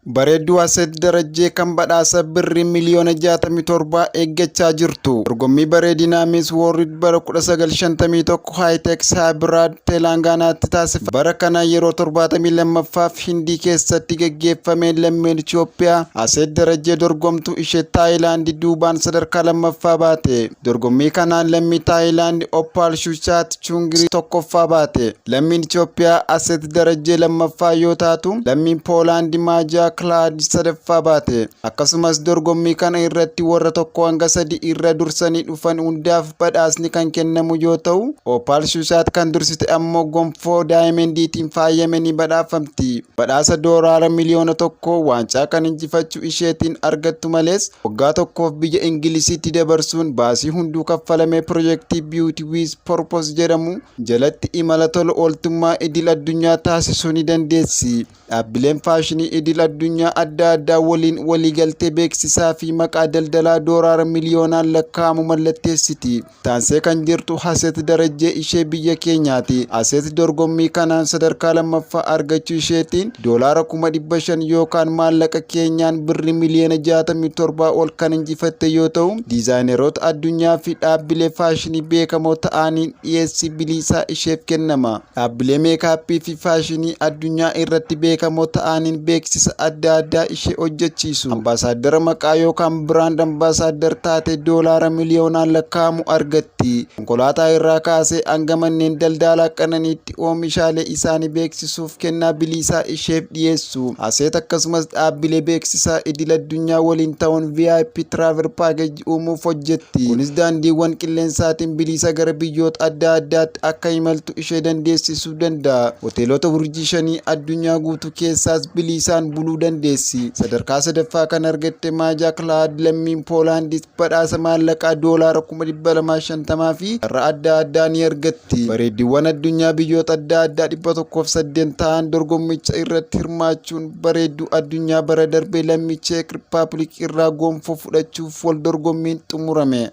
Bareedduu Haseet Darajjee kan badhaasa birrii miliyoona 67 eeggachaa jirtu. Dorgommii bareedinaa Miss World bara 1951 Haayiteeks Haayibiraad Teelaangaanaatti taasifame. Bara kana yeroo 72ffaaf Hindii keessatti gaggeeffameen lammiin Itoophiyaa Haseet Darajjee dorgomtuu ishee Taayilaandi duubaan sadarkaa lammaffaa baate. Dorgommii kanaan lammii Taayilaandi Oppaal Shuchaat Chungirii tokkoffaa baate. Lammiin Itoophiyaa Aset Darajjee lammaffaa yoo taatu, lammiin Poolaandi Maajaa Kilaad sadaffaa baate. Akkasumas dorgommii kana irratti warra 1 hanga 3 irra dursanii dhufan hundaaf badhaasni kan kennamu yoo ta'u, Opaal Shushaat kan dursite ammoo gonfoo daayimendiitiin faayame ni badhaafamti. Badhaasa doolaara miliyoona 1 waancaa kan injifachuu isheetiin argattu malees, Waggaa tokkoof biyya Ingilizitti dabarsuun baasii hunduu kaffalamee pirojektii Beauty with Purpose jedhamu jalatti imala tola ooltummaa idil addunyaa taasisuu ni dandeessi. Dhaabbileen faashinii idil addunyaa adda addaa waliin waliigaltee beeksisaa fi maqaa daldalaa dooraara miliyoonaan lakkaa'amu mallatteessiti. Taansee kan jirtu Haseet Darajjee ishee biyya keenyaati. Haseet dorgommii kanaan sadarkaa lammaffaa argachuu isheetiin doolaara 500,000 yookaan maallaqa keenyaan birrii miliyoona 67 ol kan injifatte yoo ta'u, diizaayineroota addunyaa fi dhaabbilee faashinii beekamoo ta'aniin dhiyeessii biliisaa isheef kennama. Dhaabbilee meekaappii fi faashinii addunyaa irratti beekamoo ta'aniin beeksisa adda addaa ishee hojjechiisu. Ambaasaaddara maqaa yookaan biraand ambaasaaddar taatee doolaara miliyoonaan lakkaa'amu argatti. Konkolaataa irraa kaasee hanga manneen daldalaa qananiitti oomishaalee isaanii beeksisuuf kennaa biliisaa isheef dhiyeessu. Haseet akkasumas dhaabbilee beeksisaa idil addunyaa waliin ta'uun VIP Travel Package uumuuf hojjetti. Kunis daandiiwwan qilleensaatiin biliisa gara biyyoota adda addaatti akka imaltu ishee dandeessisuu danda'a. Hoteelota urjii shanii addunyaa guutuu keessaas biliisaan buluu dandeessi. Sadarkaa sadaffaa kan argatte Maajaa Kilaad lammiin Poolaandis badhaasa maallaqaa doolaara 250,000 fi carraa adda addaa ni argatti. Bareeddiiwwan addunyaa biyyoota adda addaa 108 ta'an dorgommicha irratti hirmaachuun bareedduu addunyaa bara darbee lammii Cheek Rippaabilik irraa gonfoo fudhachuuf wal dorgommiin xumurame.